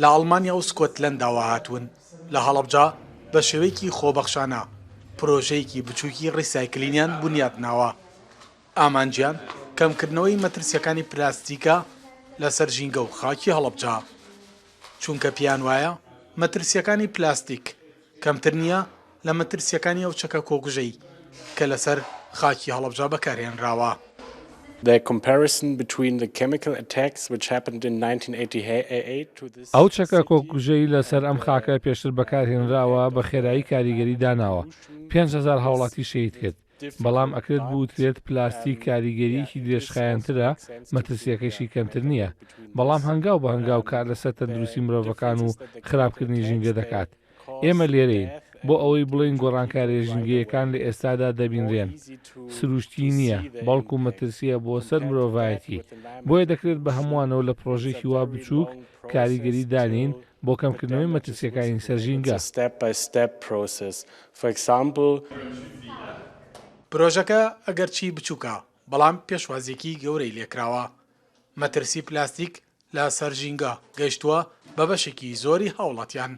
لە ئەڵمانیا و سکۆتلەنداوە هاتوون، لە هەڵەبجە بە شێوەیەکی خۆبەخشانە پرۆژەیەکی بچووکی ڕیسایکلینیان بونیادناوە، ئامانجیان کەمکردنەوەی مەترسییەکانی پلاستیکە لەسەر ژینگە و خاکی هەڵەبجە، چونکە پێیان وایە مەترسییەکانی پلاستیک کەمتر نییە لە مەترسییەکانی ئەو چەکە کۆکوژەی کە لەسەر خاکی هەڵەبجە بەکارهێنراوە. The comparison between the chemical attacks which happened in 1988 to this ئەو چەکە کۆکوژەی لەسەر ئەم خاکە پێشتر بەکارهێنراوە بە خێرایی کاریگەری داناوە، 5000 هاوڵاتی شەهید کرد، بەڵام ئەکرێت بوترێت پلاستیک کاریگەرییەکی درێژخایەنترە، مەترسییەکەشی کەمتر نییە، بەڵام هەنگاو بە هەنگاو کار لەسەر تەندروستی مرۆڤەکان و خراپکردنی ژینگە دەکات. ئێمە لێرەین بۆ ئەوەی بڵێین گۆڕانکارییە ژینگەیەکان لە ئێستادا دەبینرێن، سروشتی نییە، بەڵکو مەترسییە بۆ سەر مرۆڤایەتی، بۆیە دەکرێت بە هەمووانەوە لە پڕۆژەیەکی وا بچووک کاریگەری دانێین بۆ کەمکردنەوەی مەترسییەکانی سەر ژینگە. پرۆژەکە ئەگەرچی بچووکە، بەڵام پێشوازییەکی گەورەی لێکراوە. مەترسی پلاستیک لە سەر ژینگە گەیشتووە بە بەشێکی زۆری هاوڵاتیان.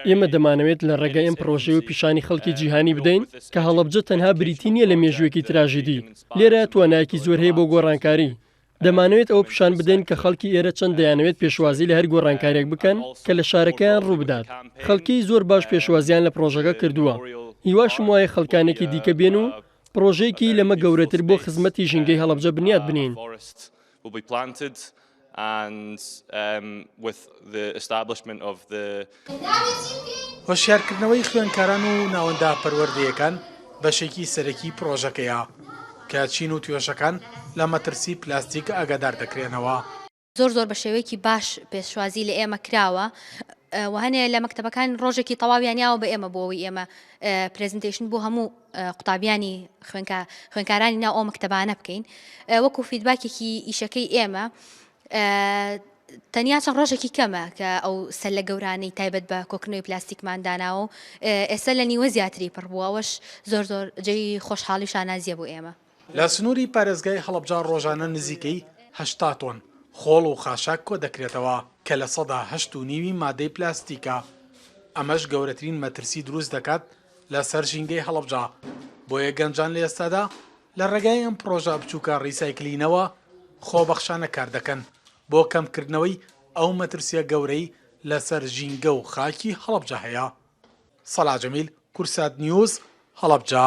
ئێمە دەمانەوێت لە ڕێگای ئەم پڕۆژەیەوە پیشانی خەڵکی جیهانی بدەین کە هەڵەبجە تەنها بریتی نییە لە مێژوویەکی تراژیدی، لێرە توانایەکی زۆر هەیە بۆ گۆڕانکاری. دەمانەوێت ئەوە پیشان بدەین کە خەڵکی ئێرە چەند دەیانەوێت پێشوازی لە هەر گۆڕانکارییەک بکەن کە لە شارەکەیان ڕووبدات. خەڵکی زۆر باش پێشوازییان لە پڕۆژەکە کردووە. هیواشم وایە خەڵکانێکی دیکە بێن و پڕۆژەیەکی لەمە گەورەتر بۆ خزمەتی ژینگەی هەڵەبجە بنیات بنێین. هۆشیارکردنەوەی خوێندکاران و ناوەندە پەروەردەیەکان بەشێکی سەرەکی پڕۆژەکەیە، کە چین و توێژەکان لە مەترسی پلاستیک ئاگادار دەکرێنەوە. زۆر زۆر بە شێوەیەکی باش پێشوازی لە ئێمە کراوە و هەنێ لە مەکتەبەکان ڕۆژێکی تەواویان یاوە بە ئێمە بۆ ئەوەی ئێمە presentation بۆ هەموو قوتابیانی خوێنکارانی ناو ئەو مەکتەبانە بکەین وەکو feedback ێکی ئیشەکەی ئێمە تەنیا چەند ڕۆژێکی کەمە کە ئەو سەلە گەورانەی تایبەت بە کۆکردنەوەی پلاستیکمان داناوە و ئێستا لە نیوە زیاتری پڕ بووە ئەوەش زۆر زۆر جێی خۆشحاڵی و شانازیە بۆ ئێمە. لە سنووری پارێزگای هەڵەبجە ڕۆژانە نزیکەی 80 تۆن خۆڵ و خاشاک کۆدەکرێتەوە کە لە هەشت و نیوی مادەی پلاستیکە، ئەمەش گەورەترین مەترسی دروست دەکات لەسەر ژینگەی هەڵەبجە، بۆیە گەنجان لە ئێستادا لە ڕێگای ئەم پڕۆژە بچووکە ڕیسایکلینەوە خۆبەخشانە کاردەکەن بۆ کەمکردنەوەی ئەو مەترسییە گەورەی لەسەر ژینگە و خاکی هەڵەبجە هەیە. سەڵاح جەمیل، کوردسات نیوز، هەڵەبجە.